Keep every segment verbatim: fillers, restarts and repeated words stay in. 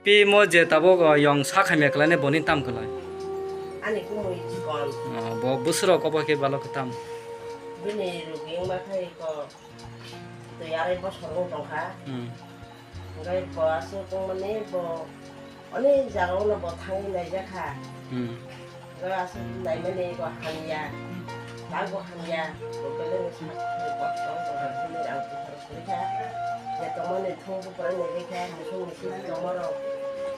Pi mo je tabuk, o, yong sa khaimya kwlainai boni tam kwlai? Ani kumui chikon. O, bo bwswrok obo khe balok khe tam? Bini rugi wngma khai ko twi arai bosor wng tongkha. Hmm. Hwnkhe bo aswk wngmani bo onek jagao no bo thangwi naijakha. Hmm. Hwnkhe aswk naimani bo hamya, tabuk hamya, bo belai no sakni kosto wng tongkha, bini rang puthar kwrwikha, je tongmani thung buphuru naikha, musuk musuk tongmarok,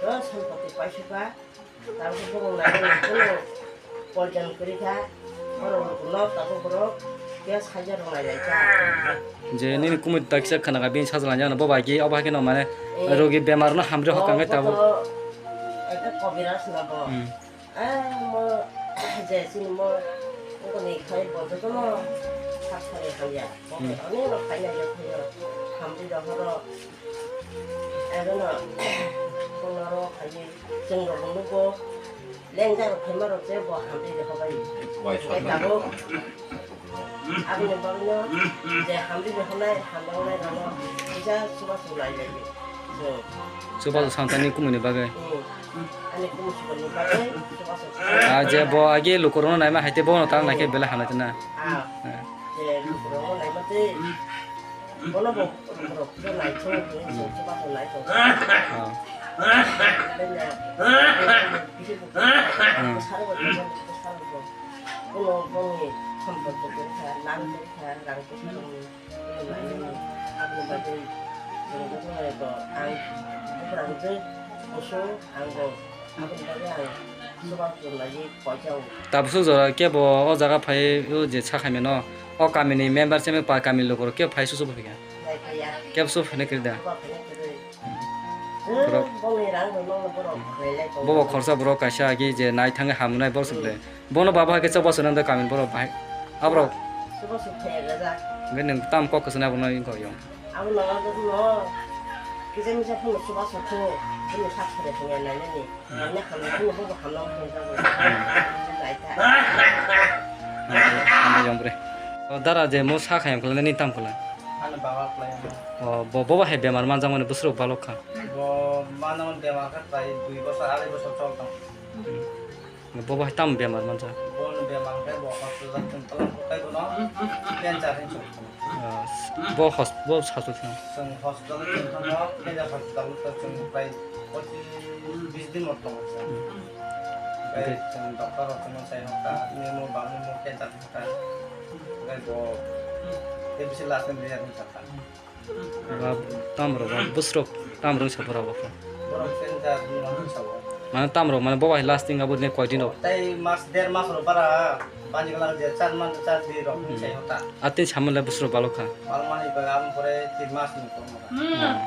o, sampati paisukha. Tabuk borok naina kunu poljan kwrwi kha, borok no tabuk borok khe saija rok nai lai kha. Je nini kumui taksa khana kha bini sajla jana bo bai ki obo hai khe no mane Eh, rogi bemar no hamri hokang khe tabuk. Ekta kobiraj no bo. Hmm. Eh, mo je sini mo ko ni khai bo joto no sak sari hamya. Bo Hmm. Ani no khai nai khe hamri rok horo. Abono bono aro khaidi chwng rok nugo, lengjak rok phaima rok je bo hamri rok bai. Bai bai tabuk. Aboni bagwino je hamri rok nai hamya nai rano kisa chubachu lai lai. Chubachu santani kumuni bagwi. Hmm. Ani kumuni bagwi chubachu. Ah, je bo agi lukurokno naima hai tei bono tang nai khe belai hamlai tana. Ah. Eh. Je lukurokno naima tei Bono bo borok khe naithok, naithok, chubachu naithok. Ah. Bini bwsarok bo, bwsarok bo. Bono boni sampot bo kwrwi kha, lam kwrwi kha, rang kwrwi kha, bono nainani. Aboni bagwi chwng bo ang buphang je kusu ang bo. Tabuk jora kebo o jaga phai o je sakhaimano, o kamini member cheme pa kamini lukurok kebo phai susu bo phikha. Kebo su phene kiri da. Borok. Bobo khorsa borok kaisa agi je nai thangwi hamunai borok se ble. Bono baba hai khe chokbasu nang da kamini borok bahai. Aborok. Hwnkhe nwng tam kok kwchwna bono wngkha yong. Abo no, abo no, kisa misa phano chubachu kho, bini sak sari thangya nainani. Hamya hamya phano bobo hamya wngkha jago. Naitha. Hamya yong bre. O dara je mo sa khayam khlai nini tam khlai? Ano baba khlai ano. O bo, bobo hai bemar manjakmani bwswrok balok kha. Bo mano bemar kha prai dui bosor, arai bosor chol tong. Bobo hai tamo bemar manjak? Bono bemar khe bo hospital thwng tong khe bono cancer hinwi sokha. Ah, bo hos-, bo hospital thwng? Chwng hospital thwng thango, cancer hospital o chwng prai pochis bis din o tongo chwng. Hmm. Tei chwng doctor rok chwngno sai hokha, nini bangni cancer hokha. Tei bo tei bisi last ni result hinwi sakha. Ba tamrok ba bwsrok tamrok sa borok bo khe. Borok se da dum ma sa bo. Mane tamrok mane bo bai lasting abo ne koi din rok. Tai mas der mas rok bara bani gala je char man char di rok Hmm. Sai hota. Atin samun le bwsrok balok kha. Bal mani ba am pore tin mas ni ko. Hmm.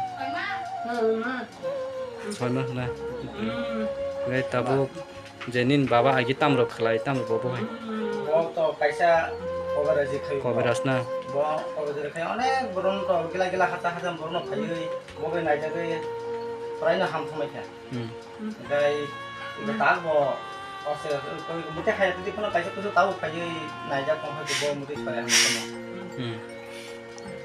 Soi mas na. Hmm. Ngai tabuk. Je nini baba agi tamrok khlai, tamrok bo bo hai. Bo to kaisa koberaji khai. Koberas na? Bo koberaji khai, onek borok no to gila gila hata hata borok no phaiwi, bo bai naijagwi, prai no ham thangbai kha. Hmm. Gai, Hmm. tak bo, ose, mutai khaya tidi phano kaisa kusu tabo phaiwi naijak tong hai bo mutai soi ham thangma. Hmm.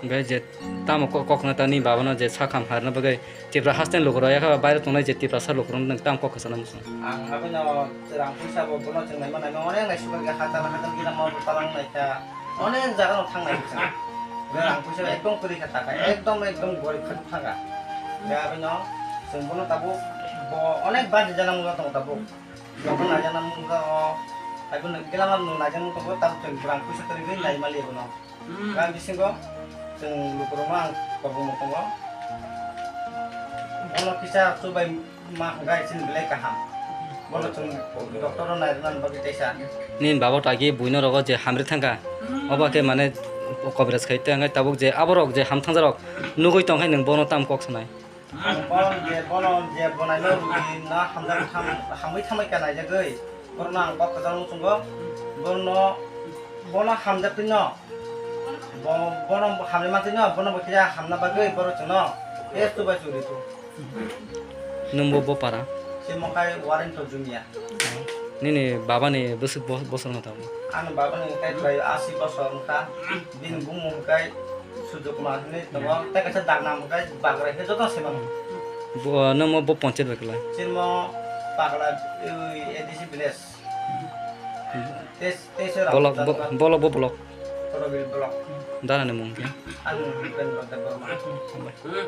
Hwnkhe je tamo kok, kokna ta ni baba no je sakham harna bagwi Tipra haste ni lukurok yakha baire tongnai je Tiprasa lukurok no tamo kok kwchana muchung. Ang abono rang puisa bo bono chwng naima naima onek naisugwi hatal hatal gila ma talang naikha onek jaga no thang naikha chwng. Rang puisa ekdom kwrwi kha taka ekdom ekdom gorib kha thaka. Hwnkhe abono chwng bono tabuk bo onek bari jana mungsa tongo tabuk. Bo naijana mungsa o abono gila ma nung naijana tongo tabuk chwng rang puisa kwrwi naima liya bono. Hmm. Gan bisingo chwng lukurokno ang kobongma tongo. Bono kisa chubai ma hwnkha chini belai kaham. Bono chwng doctor-o nairwknani bagwi teisa. Nini baba to agi buino rogo je hamri thangkha. Hmm. Obo khe mane kobiraj khai tei hwnkhe tabuk je aborok je ham thangjarok nugwi tongkhe nwng bono tamo kok sanai? Ang bono je, bono je bonaino rugi no hamjak tham-, hamwi thamwi ka naijagwi, borokno ang kok kwchangno chwngo, borokno, bono hamjakgwino, bo-, bono hamya mantwino, bono bo kisa hamna bagwi borok chwngno tei chubai churi tu. Nwng bo bopara? Se mokhai Warren to Jumia. Nini baba ni bwswk bo-, bosor wngkha tabuk? Ani baba ni wngkha bai asi bosor wngkha. Bini bumung wngkha Sujuk Kumar hinwi tongo. Tei kaisa Dagnam wngkha Bagrai khe joto se mano. Bo, nang mo bo ponchayat bai kwlai? Chini mo Pagla, ui, A D C village. Tes-, Tesera Bolok, bo-, Pagla. Bolok bo bolok. Korobil block. Dana ni mung khe? Ang Upendra Debbarma.